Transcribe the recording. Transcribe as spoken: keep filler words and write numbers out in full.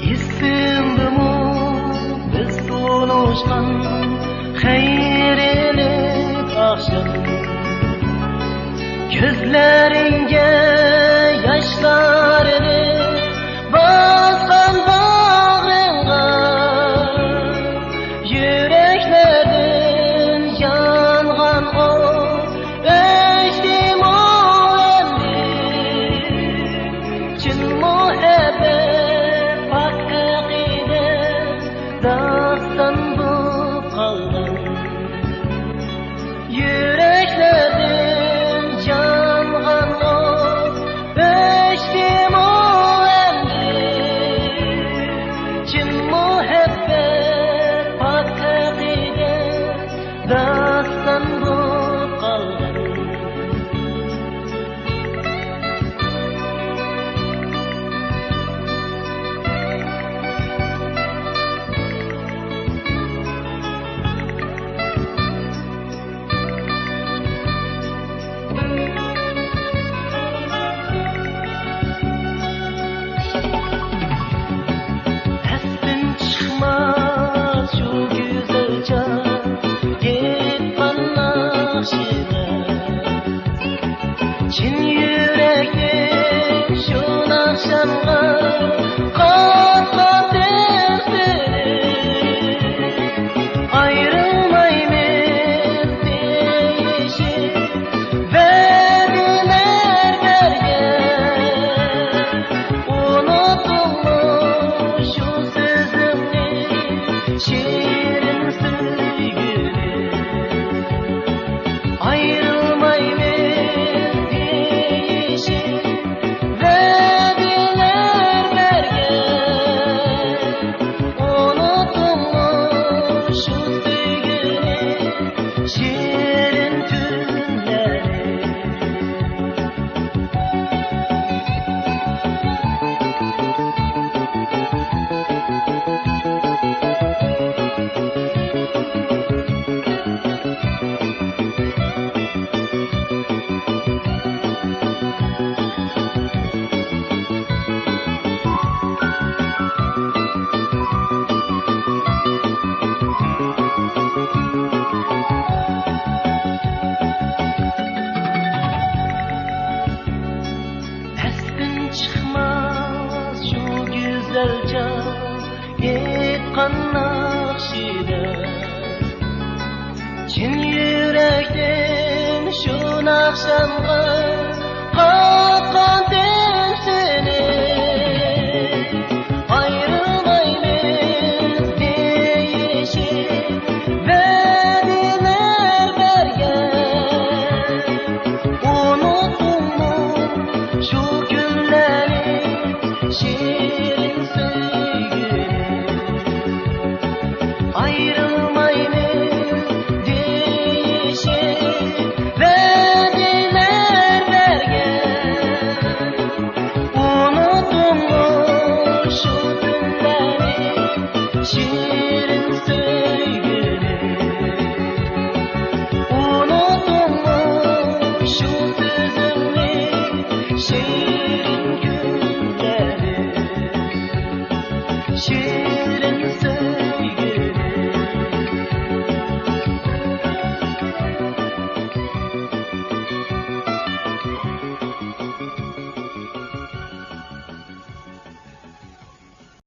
ئېسىڭدىمۇ بىز تونۇشقان خەيرلىك ئاخشام؟ كۆزلىرىڭگە ياشلارنى باسقان باغرىڭغا، يۈرەكلەردىن يانغان ئوت ئۆچتىمۇ ئەمدى؟ چىن مۇھەببەت پاك ئەقىدە داستان بولۇپ قالغان. يۈرەكلەردىن يانغان ئوت ئۆچتىمۇ ئەمدى؟ چىن مۇھەببەت پاك ئەقىدە داستان بولۇپ قالغان. ئەستىن چىقماس شۇ گۈزەل چاغ، ئېيتقان ناخشىلار. چىن يۈرەكتىن شۇ ناخشامغا قات-قات ئېسىلىپ، ئايرىلمايمىز دېيىشىپ ۋەدىلەر بەرگەن. ئۇنۇتۇڭمۇ شۇ سۆزۈڭنى، شېرىن سۆيگۈلۈم؟ ئايرىلمايمىز دېيىشىپ ۋەدىلەر بەرگەن. ئۇنۇتۇڭمۇ شۇ سۆيگۈنى، شېرىن كۈنلەرنى؟ ئەستىن چىقماس شۇ گۈزەل چاغ، ئېيتقان ناخشىلار. چىن يۈرەكتىن شۇ ناخشامغا